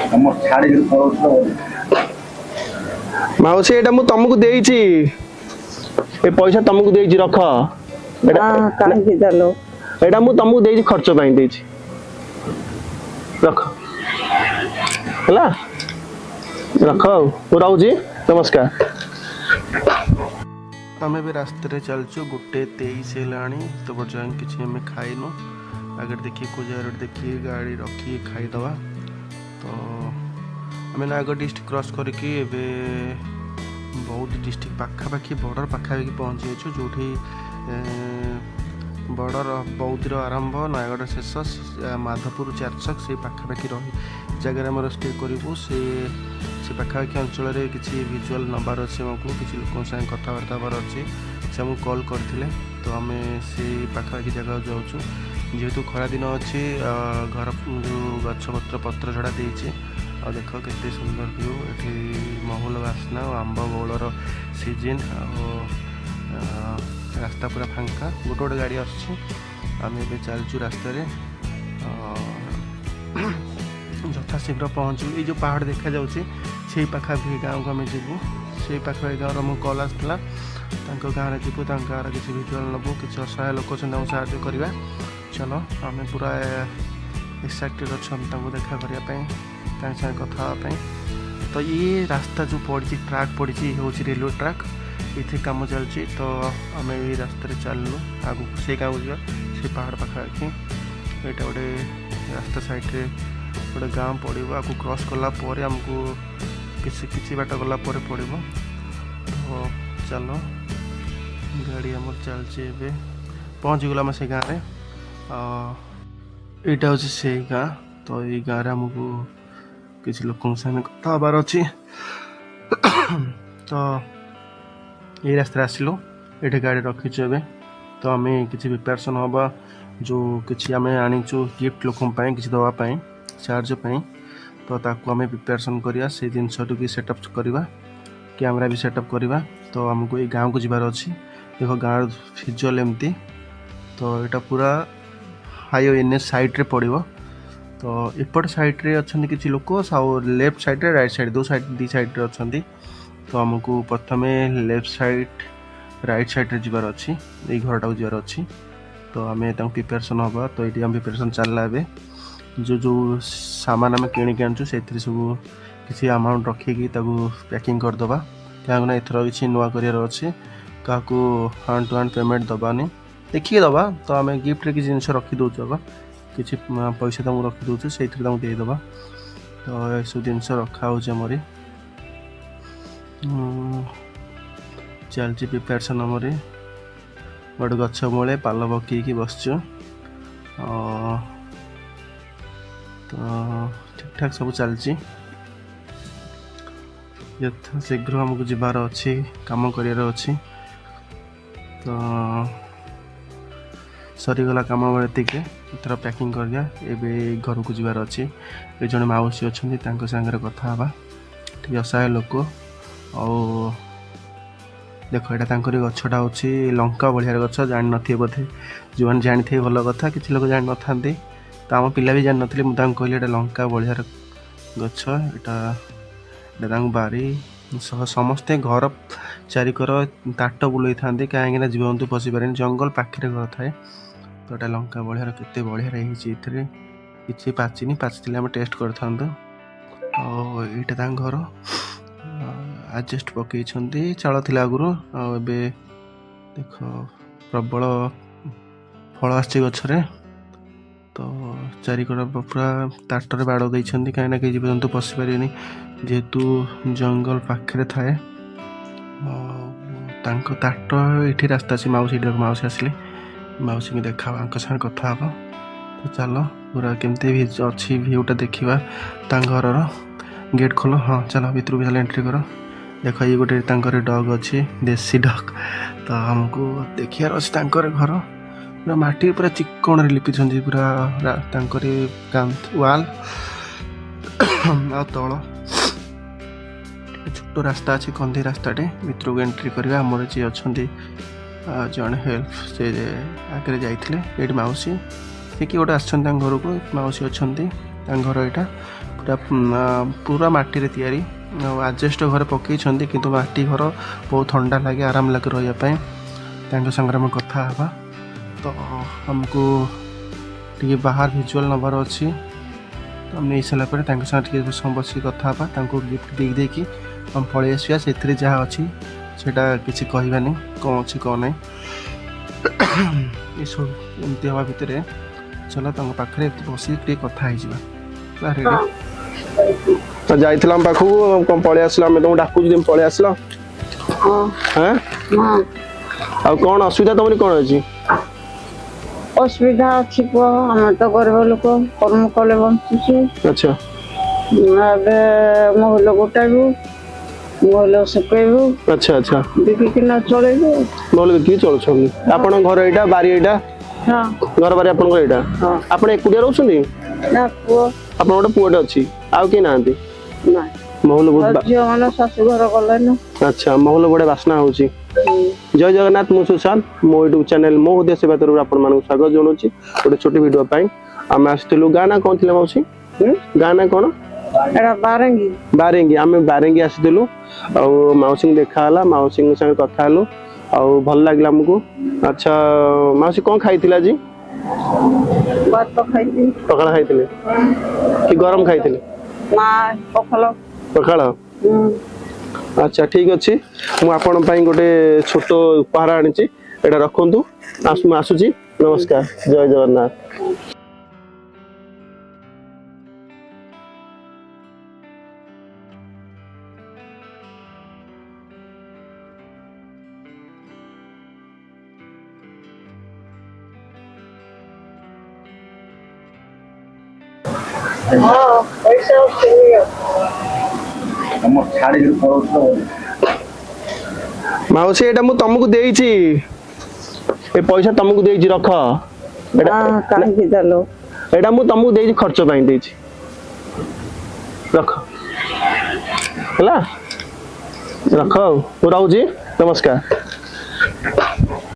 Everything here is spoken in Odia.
ତମର ଛାଡ଼ିକି ପଳଉଥିଲ। ମାଉସୀ, ଏଇଟା ମୁଁ ତମକୁ ଦେଇଛି, ଏ ପଇସା ତମକୁ ଦେଇଛି, ରଖ ଏଇଟା। କାହିଁକି ଦେଲ? ଏଇଟା ମୁଁ ତମକୁ ଦେଇଛି, ଖର୍ଚ୍ଚ ପାଇଁ ଦେଇଛି, ରଖ। ହେଲା, ରଖ। ଆଉ ମୁଁ ରହୁଛି, ନମସ୍କାର। ଆମେ ଏବେ ରାସ୍ତାରେ ଚାଲିଛୁ। 1:23 ହେଲାଣି, ତ ପର୍ଯ୍ୟନ୍ତ କିଛି ଆମେ ଖାଇନୁ। ଆଗରେ ଦେଖି କେଉଁ ଜାଗାରେ ଗୋଟେ ଦେଖିକି ଗାଡ଼ି ରଖିକି ଖାଇଦେବା। ତ ଆମେ ନୟାଗଡ଼ ଡିଷ୍ଟ୍ରିକ୍ଟ କ୍ରସ୍ କରିକି ଏବେ ବୌଦ୍ଧ ଡିଷ୍ଟ୍ରିକ୍ଟ ପାଖାପାଖି, ବର୍ଡ଼ର ପାଖାପାଖି ପହଞ୍ଚି ଯାଇଛୁ, ଯେଉଁଠି ବର୍ଡ଼ର ବୌଦ୍ଧର ଆରମ୍ଭ, ନୟାଗଡ଼ ଶେଷ, ମାଧପୁର ଚାରଛକ, ସେଇ ପାଖାପାଖି ରହି ଜାଗାରେ ଆମର ଷ୍ଟେ କରିବୁ। ସେ ପାଖାପାଖି ଅଞ୍ଚଳରେ କିଛି ଭିଜୁଆଲ୍ ନେବାର ଅଛି ଆମକୁ, କିଛି ଲୋକଙ୍କ ସାଙ୍ଗେ କଥାବାର୍ତ୍ତା ହେବାର ଅଛି। ସେ ଆମକୁ କଲ୍ କରିଥିଲେ, ତ ଆମେ ସେଇ ପାଖାପାଖି ଜାଗାକୁ ଯାଉଛୁ। ଯେହେତୁ ଖରାଦିନ ଅଛି, ଘର ଯେଉଁ ଗଛପତ୍ର ପତ୍ର ଝଡ଼ା ଦେଇଛି। ଆଉ ଦେଖ କେତେ ସୁନ୍ଦର ଭିଉ ଏଠି, ମହୁଲ ବାସ୍ନା ଆଉ ଆମ୍ବ ବଉଳର ସିଜିନ୍। ଆଉ ରାସ୍ତା ପୁରା ଫାଙ୍କା, ଗୋଟେ ଗୋଟେ ଗାଡ଼ି ଆସୁଛି। ଆମେ ଏବେ ଚାଲିଛୁ ରାସ୍ତାରେ, ଯଥାଶୀଘ୍ର ପହଞ୍ଚିବୁ। ଏଇ ଯେଉଁ ପାହାଡ଼ ଦେଖାଯାଉଛି, ସେଇ ପାଖାପାଖି ଗାଁକୁ ଆମେ ଯିବୁ। ସେଇ ପାଖାପାଖି ଗାଁର ଆମକୁ କଲ୍ ଆସିଥିଲା। ତାଙ୍କ ଗାଁରେ ଯିବୁ, ତାଙ୍କ ଗାଁର କିଛି ଭିଜୁଆଲ୍ ନେବୁ, କିଛି ଅସହାୟ ଲୋକ ଅଛନ୍ତି, ତାଙ୍କୁ ସାହାଯ୍ୟ କରିବା। ଚାଲ, ଆମେ ପୁରା ଏକ୍ସାଇଟେଡ଼ ଅଛୁ ତାଙ୍କୁ ଦେଖା କରିବା ପାଇଁ, ତାଙ୍କ ସାଙ୍ଗେ କଥା ହେବା ପାଇଁ। ତ ଇଏ ରାସ୍ତା ଯେଉଁ ପଡ଼ିଛି, ଟ୍ରାକ୍ ପଡ଼ିଛି, ଇଏ ହେଉଛି ରେଲୱେ ଟ୍ରାକ୍। ଏଥିରେ କାମ ଚାଲିଛି। ତ ଆମେ ଏଇ ରାସ୍ତାରେ ଚାଲିଲୁ ଆଗକୁ, ସେଇ ଗାଁକୁ ଯିବା, ସେଇ ପାହାଡ଼ ପାଖାପାଖି। ଏଇଟା ଗୋଟେ ରାସ୍ତା ସାଇଡ଼୍ରେ ଗୋଟେ ଗାଁ ପଡ଼ିବ। ଆକୁ କ୍ରସ୍ କଲା ପରେ ଆମକୁ କିଛି କିଛି ବାଟ ଗଲା ପରେ ପଡ଼ିବ। ତ ଚାଲ, ଗାଡ଼ି ଆମର ଚାଲିଛି। ଏବେ ପହଞ୍ଚିଗଲୁ ଆମେ ସେଇ ଗାଁରେ। ଏଇଟା ହେଉଛି ସେଇ ଗାଁ। ତ ଏଇ ଗାଁରେ ଆମକୁ କିଛି ଲୋକଙ୍କ ସାଙ୍ଗେ କଥା ହେବାର ଅଛି। ତ ଏଇ ରାସ୍ତାରେ ଆସିଲୁ, ଏଇଠି ଗାଡ଼ି ରଖିଛୁ ଏବେ। ତ ଆମେ କିଛି ପ୍ରିପାରେସନ୍ ହେବା, ଯେଉଁ କିଛି ଆମେ ଆଣିଛୁ ଗିଫ୍ଟ ଲୋକଙ୍କ ପାଇଁ, କିଛି ଦେବା ପାଇଁ, ସାହାଯ୍ୟ ପାଇଁ, ତ ତାକୁ ଆମେ ପ୍ରିପାରେସନ୍ କରିବା। ସେଇ ଜିନିଷଟିକୁ ସେଟଅପ୍ କରିବା, କ୍ୟାମେରା ବି ସେଟଅପ୍ କରିବା। ତ ଆମକୁ ଏଇ ଗାଁକୁ ଯିବାର ଅଛି। ଦେଖ ଗାଁର ଭିଜୁଆଲ୍ ଏମିତି। ତ ଏଇଟା ପୁରା ହାଇୱେ ଏନ୍ ଏଚ୍ ସାଇଡ଼୍ରେ ପଡ଼ିବ। ତ ଏପଟ ସାଇଡ଼୍ରେ ଅଛନ୍ତି କିଛି ଲୋକ, ଆଉ ଲେଫ୍ଟ ସାଇଡ଼୍ରେ, ରାଇଟ୍ ସାଇଡ଼୍, ଦୁଇ ସାଇଡ଼୍, ଦୁଇ ସାଇଡ଼୍ରେ ଅଛନ୍ତି। ତ ଆମକୁ ପ୍ରଥମେ ଲେଫ୍ଟ ସାଇଡ଼୍, ରାଇଟ୍ ସାଇଡ଼୍ରେ ଯିବାର ଅଛି, ଏଇ ଘରଟାକୁ ଯିବାର ଅଛି। ତ ଆମେ ତାଙ୍କୁ ପ୍ରିପାରେସନ୍ ହେବା। ତ ଏଇଠି ଆମ ପ୍ରିପାରେସନ୍ ଚାଲିଲା ଏବେ। ଯେଉଁ ଯେଉଁ ସାମାନ ଆମେ କିଣିକି ଆଣୁଛୁ, ସେଇଥିରେ ସବୁ କିଛି ଆମାଉଣ୍ଟ ରଖିକି ତାକୁ ପ୍ୟାକିଂ କରିଦେବା, କାହିଁକିନା ଏଥର କିଛି ନୂଆ କରିବାର ଅଛି। କାହାକୁ ହ୍ୟାଣ୍ଡ ଟୁ ହ୍ୟାଣ୍ଡ ପେମେଣ୍ଟ ଦେବାନି, ଦେଖିକି ଦେବା। ତ ଆମେ ଗିଫ୍ଟରେ କିଛି ଜିନିଷ ରଖିଦେଉଛୁ, ଆଗ କିଛି ପଇସା ତାଙ୍କୁ ରଖିଦେଉଛୁ, ସେଇଥିରେ ତାଙ୍କୁ ଦେଇଦେବା। ତ ଏସବୁ ଜିନିଷ ରଖା ହେଉଛି ଆମରି। ଚାଲିଛି ପ୍ରିପାରେସନ୍ ଆମରି। ଗୋଟେ ଗଛ ମୂଳେ ପାଲ ପକେଇକି ବସିଛୁ। ତ ଠିକ୍ଠାକ୍ ସବୁ ଚାଲିଛି। ଯଥା ଶୀଘ୍ର ଆମକୁ ଯିବାର ଅଛି, କାମ କରିବାର ଅଛି। ତ ସରିଗଲା କାମ ଏତିକି, ଏଥର ପ୍ୟାକିଂ କରିବା। ଏବେ ଘରକୁ ଯିବାର ଅଛି। ଏ ଜଣେ ମାଉସୀ ଅଛନ୍ତି, ତାଙ୍କ ସାଙ୍ଗରେ କଥା ହେବା, ଟିକେ ଅସହାୟ ଲୋକ। ଆଉ ଦେଖ, ଏଇଟା ତାଙ୍କରି ଗଛଟା ହେଉଛି, ଲଙ୍କା ବଳିହାର ଗଛ। ଜାଣିନଥିବେ ବୋଧେ, ଯେଉଁମାନେ ଜାଣିଥିବେ ଭଲ କଥା, କିଛି ଲୋକ ଜାଣିନଥାନ୍ତି। ତ ଆମ ପିଲା ବି ଜାଣିନଥିଲେ। ମୁଁ ତାଙ୍କୁ କହିଲି ଏଇଟା ଲଙ୍କା ବଳିହାର ଗଛ। ଏଇଟା ତାଙ୍କ ବାରି ସହ ସମସ୍ତେ ଘର ଚାରିକର ତାଟ ବୁଲେଇଥାନ୍ତି, କାହିଁକିନା ଜୀବଜନ୍ତୁ ପଶିପାରେନି, ଜଙ୍ଗଲ ପାଖରେ ଘର ଥାଏ। ତ ଏଇଟା ଲଙ୍କା ବଳିହାର, କେତେ ବଢ଼ିଆରେ ହେଇଛି। ଏଥିରେ କିଛି ପାଚିନି, ପାଚିଥିଲେ ଆମେ ଟେଷ୍ଟ କରିଥାନ୍ତୁ। ଆଉ ଏଇଟା ତାଙ୍କ ଘର, ଆଜବେଷ୍ଟ ପକେଇଛନ୍ତି, ଚାଳ ଥିଲା ଆଗରୁ। ଆଉ ଏବେ ଦେଖ ପ୍ରବଳ ଫଳ ଆସିଛି ଗଛରେ। ତ ଚାରିକଡ଼ ପୁରା ତାଟରେ ବାଡ଼ ଦେଇଛନ୍ତି, କାହିଁକିନା କେହି ଜୀବଜନ୍ତୁ ପଶିପାରିବେନି, ଯେହେତୁ ଜଙ୍ଗଲ ପାଖରେ ଥାଏ। ଆଉ ତାଙ୍କ ତାଟ ଏଇଠି ରାସ୍ତା ଅଛି। ମାଉସୀ, ଏଠି ମାଉସୀ ଆସିଲେ, ମାଉସୀଙ୍କୁ ଦେଖା, ତାଙ୍କ ସାଙ୍ଗରେ କଥା ହବା। ତ ଚାଲ, ପୁରା କେମିତି ଅଛି ଭିଉଟା ଦେଖିବା ତାଙ୍କ ଘରର। ଗେଟ୍ ଖୋଲ। ହଁ, ଚାଲ ଭିତରକୁ, ଚାଲ, ଏଣ୍ଟ୍ରି କର। ଦେଖ, ଇଏ ଗୋଟେ ତାଙ୍କର ଡଗ୍ ଅଛି, ଦେଶୀ ଡଗ୍। ତ ଆମକୁ ଦେଖିବାର ଅଛି ତାଙ୍କର ଘର। ପୁରା ମାଟି ପୁରା ଚିକ୍କଣରେ ଲିପିଛନ୍ତି ପୁରା ତାଙ୍କରି କାନ୍ଥ, ୱାଲ୍ ଆଉ ତଳ। ଛୋଟ ରାସ୍ତା ଅଛି, କନ୍ଧି ରାସ୍ତାଟେ, ଭିତରକୁ ଏଣ୍ଟ୍ରି କରିବା। ଆମର ଯିଏ ଅଛନ୍ତି ଜଣେ ହେଲ୍ପ, ସେ ଆଗରେ ଯାଇଥିଲେ। ଏଇଠି ମାଉସୀ, ସେ କିଏ ଗୋଟେ ଆସିଛନ୍ତି ତାଙ୍କ ଘରକୁ, ମାଉସୀ ଅଛନ୍ତି। ତାଙ୍କ ଘର ଏଇଟା। ପୁରା ପୁରା ମାଟିରେ ତିଆରି। ଆଉ ଆଜବେଷ୍ଟ ଘରେ ପକେଇଛନ୍ତି, କିନ୍ତୁ ମାଟି ଘର ବହୁତ ଥଣ୍ଡା ଲାଗେ, ଆରାମ ଲାଗେ ରହିବା ପାଇଁ। ତାଙ୍କ ସାଙ୍ଗରେ ଆମେ କଥା ହେବା। ତ ଆମକୁ ଟିକେ ବାହାର ଭିଜୁଆଲ୍ ନେବାର ଅଛି। ତ ଆମେ ନେଇ ସାରିଲା ପରେ ତାଙ୍କ ସାଙ୍ଗରେ ଟିକେ ସମୟ ବସିକି କଥା ହେବା। ତାଙ୍କୁ ଗିଫ୍ଟ ଦେଇ ଦେଇକି ଆମେ ପଳେଇ ଆସିବା। ସେଥିରେ ଯାହା ଅଛି ସେଇଟା କିଛି କହିବାନି, କ'ଣ ଅଛି କ'ଣ ନାହିଁ। ଏସବୁ ଏମିତି ହେବା ଭିତରେ ଚାଲ ତାଙ୍କ ପାଖରେ ବସିକି ଟିକେ କଥା ହେଇଯିବା। ହେଲା, ରେଡ଼ି? ତ ଯାଇଥିଲ ଆମ ପାଖକୁ, କ'ଣ ପଳେଇ ଆସିଲ? ଆମେ ତମକୁ ଡାକୁଛୁ, ତମେ ପଳେଇ ଆସିଲ? ହଁ। ହଁ। ହଁ। ଆଉ କ'ଣ ଅସୁବିଧା ତମର କ'ଣ ଅଛି? ଅସୁବିଧା ଅଛି ପୁଅ, ଆମେ ତ ଗରିବ ଲୋକ, କର୍ମ କଲେ ବଞ୍ଚୁଛୁ। ଏବେ ମହୁଲ ଗୋଟାଇବୁ, ମହୁଲ ଶୁଖେଇବୁ, ଆଚ୍ଛା ଆଚ୍ଛା ବିକିକିନା ଚଳେଇବୁ। ମହୁଲ ବିକିକି ଚଳୁଛନ୍ତି। ଆପଣଙ୍କ ଘର ଏଇଟା, ବାରି ଏଇଟା? ହଁ। ଘର ବାରି ଆପଣଙ୍କର ଏଇଟା? ହଁ। ଆପଣ ଏକୁଟିଆ ରହୁଛନ୍ତି? ନା, ପୁଅ। ଆପଣ ଗୋଟେ ପୁଅଟେ ଅଛି, ଆଉ କେହି ନାହାନ୍ତି? ନା। ମହୁଲ ବହୁତ ଝିଅ ମାନେ ଶାଶୁ ଘର ଗଲେନ। ଆଚ୍ଛା, ମହୁଲ ବଢିଆ ବାସ୍ନା ହଉଛି। ଜୟ ଜଗନ୍ନାଥ, ମୁଁ ସୁଶାନ୍ତ, ମୋ ୟୁଟ୍ୟୁବ ଚ୍ୟାନେଲ ମୋ ହୃଦୟ ସେବା ତରଫରୁ ଆପଣମାନଙ୍କୁ ସ୍ୱାଗତ ଜଣାଉଛି ଗୋଟେ ଛୋଟ ଭିଡ଼ିଓ ପାଇଁ। ଆମେ ଆସିଥିଲୁ, ଗାଁ ନା କ'ଣ ଥିଲା ମାଉସୀ? ଗାଁ ନା କ'ଣ? ଏଟା ବାରଙ୍ଗୀ। ବାରେଙ୍ଗି। ଆମେ ବାରେଙ୍ଗି ଆସିଥିଲୁ ଆଉ ମାଉସୀଙ୍କୁ ଦେଖା ହେଲା, ମାଉସୀଙ୍କ ସାଙ୍ଗେ କଥା ହେଲୁ ଆଉ ଭଲ ଲାଗିଲା ଆମକୁ। ଆଚ୍ଛା ମାଉସୀ, କ'ଣ ଖାଇଥିଲେ ଆଜି? ଭାତ ଖାଇଛି। ପଖାଳ ଖାଇଥିଲେ କି ଗରମ ଖାଇଥିଲେ? ମା, ପଖାଳ। ପଖାଳ। ଆଚ୍ଛା, ଠିକ ଅଛି। ମୁଁ ଆପଣଙ୍କ ପାଇଁ ଗୋଟେ ଛୋଟ ଉପହାର ଆଣିଛି, ଏଇଟା ରଖନ୍ତୁ। ମୁଁ ଆସୁଛି, ନମସ୍କାର, ଜୟ ଜଗନ୍ନାଥ। ହଁ, ପଇସା ଅଛି। ତମ ଛାଡ଼ିକି ପଳଉଥିଲ। ମାଉସୀ, ଏଇଟା ମୁଁ ତମକୁ ଦେଇଛି, ଏ ପଇସା ତମକୁ ଦେଇଛି, ରଖ ଏଇଟା। କାହିଁକି ଦେଲ? ଏଇଟା ମୁଁ ତମକୁ ଦେଇଛି, ଖର୍ଚ୍ଚ ପାଇଁ ଦେଇଛି, ରଖ। ହେଲା, ରଖ। ଆଉ ମୁଁ ରହୁଛି, ନମସ୍କାର।